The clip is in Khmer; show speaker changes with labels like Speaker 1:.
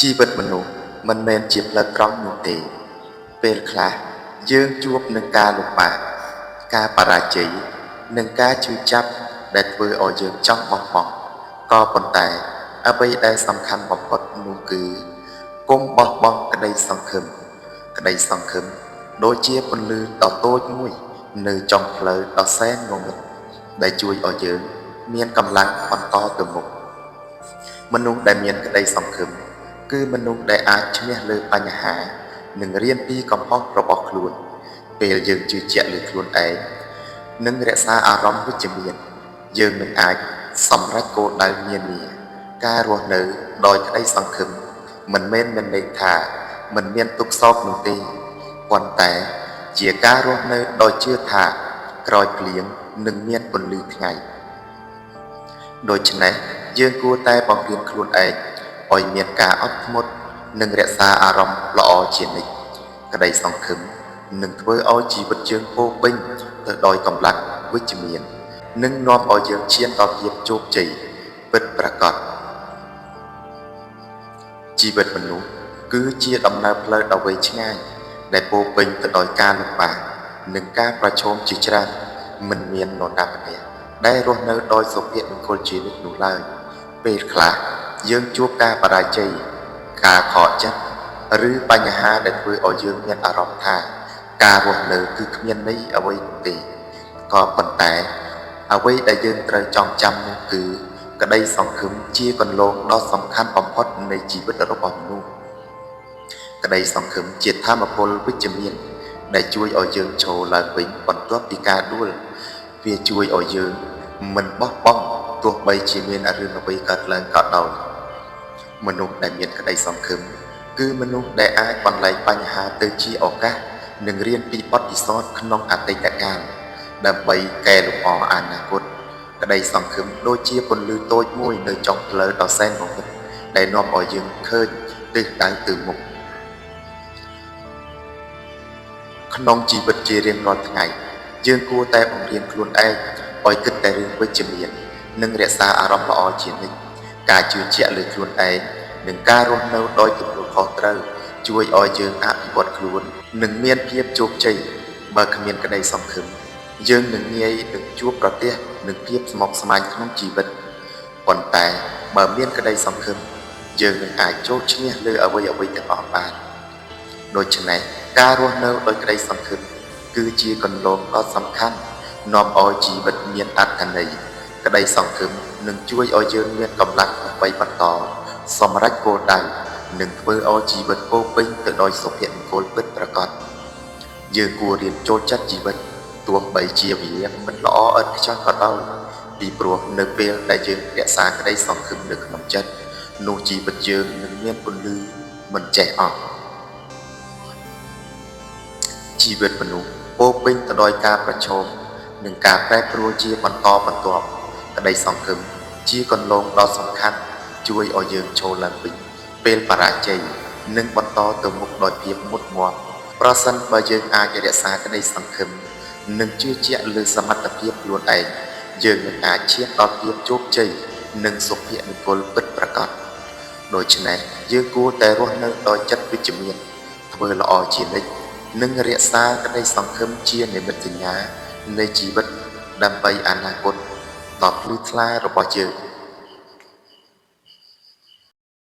Speaker 1: ជីវិតមនុស្សមិនមែនជាផ្លូវត្រង់នោះទេ ពេលខ្លះយើងជួបនឹងការលំបាក ការបរាជ័យ និងការឈឺចាប់ដែលធ្វើឲ្យយើងចង់បោះបង់ ក៏ប៉ុន្តែអ្វីដែលសំខាន់បំផុតនោះគឺកុំបោះបង់ក្តីសង្ឃឹម ក្តីសង្ឃឹមដូចជាពន្លឺដ៏តូចមួយនៅចុងផ្លូវដ៏សែនងងឹតដែលជួយឲ្យយើងមានកម្លាំងបន្តទៅមុខ មនុស្សដែលមានក្តីសង្ឃឹមគឺមនុស្សដែលអាចឈ្នះលើបញ្ហា និងរៀនពីកំហុសរបស់ខ្លួន ពេលយើងជឿជាក់លើខ្លួនឯង និងរក្សាអារម្មណ៍វិជ្ជមាន យើងនឹងអាចសម្រេចគោលដៅនានា ការរស់នៅដោយក្តីសង្ឃឹមមិនមែនមានន័យថាមិនមានទុក្ខសោកនោះទេប៉ុន្តែជាការរស់នៅដោយជឿថាក្រោយភ្លៀងនឹងមានពន្លឺថ្ងៃ ដូច្នេះយើងគួរតែបង្រៀនខ្លួនឯងឲ្យមានការអត់ធ្មត់និងរក្សាអារម្មណ៍ល្អជានិច្ចក្តីសង្ឃឹមនឹងធ្វើឲ្យជីវិតយើងពោរពេញទៅដោយកម្លាំងវិជ្ជមាន និងនាំឲ្យយើងឈានដល់ភាពជោគជ័យពិតប្រាកដជីវិតមនុស្សគឺជាដំណើរផ្លូវដ៏វែងឆ្ងាយដែលពោរពេញទៅដោយការលំបាកនិងការប្រឈមជាច្រើនមិនមាននរណាម្នាក់ដែលរស់នៅដោយសុភមង្គលជានិច្ចនោះឡើយពេលខ្លះយើងជួបការបរាជ័យការខកចិត្តឬបញ្ហាដែលធ្វើឲ្យយើងមានអារម្មណ៍ថាការរស់នៅគឺគ្មានន័យអ្វីនោះទេក៏ប៉ុន្តែអ្វីដែលយើងត្រូវចងចាំនោះគឺក្តីសង្ឃឹមជាគន្លងដ៏សំខាន់បំផុតនៃជីវិតរបស់មនុស្ស ក្តីសង្ឃឹមជាថាមពលវិជ្ជមានដែលជួយឲ្យយើងឈរឡើងវិញបន្ទាប់ពីការដួលវាជួយឲ្យយើងមិនបោះបង់ទោះបីជាមានរឿងអ្វីកើតឡើងក៏ដោយមនុស្សដែលមានក្តីសង្ឃឹមគឺមនុស្សដែលអាចបន្លែងបញ្ហាទៅជាឱកាសនិងរៀនពីបទពិសោធន៍ក្នុងអតីតកាលដើម្បីកែលម្អអនាគតក្តីសង្ឃឹមដូចជាពន្លឺតូចមួយនៅចុងផ្លូវដ៏សែនងងឹតដែលនាំឲ្យយើងឃើញទិសដៅទៅមុខ ក្នុងជីវិតជារៀងរាល់ថ្ងៃយើងគួរតែបង្រៀនខ្លួនឯងឲ្យគិតតែរឿងវិជ្ជមាននិងរក្សាអារម្មណ៍ល្អជានិច្ចការជឿជាក់លើខ្លួនឯងនិងការរស់នៅដោយទំនួលខុសត្រូវជួយឲ្យយើងអភិវឌ្ឍខ្លួននិងមានភាពជោគជ័យបើគ្មានក្តីសង្ឃឹមយើងនឹងងាយនឹងជួបប្រទះនឹងភាពស្មុគស្មាញក្នុងជីវិតប៉ុន្តែបើមានក្តីសង្ឃឹមយើងនឹងអាចចូលឈ្នះលើអ្វីៗទាំងអស់បាន ដូច្នេះការរស់នៅដោយក្តីសង្ឃឹមគឺជាគន្លងដ៏សំខាន់នាំឲ្យជីវិតមានអត្ថន័យក្តីសង្ឃឹមនឹងជួយឲ្យយើងមានកម្លាំងដើម្បីបន្តសម្រេចគោលដៅនិងធ្វើឲ្យជីវិតពោរពេញទៅដោយសុភមង្គលពិតប្រាកដយើងគួររៀនចូលចិត្តជីវិតទោះបីជាវាមិនល្អឥតខ្ចោះក៏ដោយពីព្រោះនៅពេលដែលយើងរក្សាក្តីសង្ឃឹមនៅក្នុងចិត្តនោះជីវិតយើងនឹងមានពន្លឺមិនចេះអស់ ជីវិតមនុស្សពោរពេញទៅដោយការប្រឈមនិងការប្រែប្រួលជាបន្តបន្ទាប់ក្តីសង្ឃឹមជាគន្លងដ៏សំខាន់ជួយឲ្យយើងឈរឡើងវិញពេលបរាជ័យនិងបន្តទៅមុខដោយភាពមុតមាំប្រសិនបើយើងអាចរក្សាក្តីសង្ឃឹមនិងជឿជាក់លើសមត្ថភាពខ្លួនឯងយើងនឹងអាចឈានដល់ភាពជោគជ័យនិងសុភមង្គលពិតប្រាកដដូច្នេះយើងគួរតែរស់នៅដោយចិត្តវិជ្ជមានធ្វើល្អជានិច្ច និងរក្សាក្តីសង្ឃឹមជានិមិត្តសញ្ញានៃជីវិតដើម្បីអនាគតដ៏ភ្លឺថ្លារបស់យើង។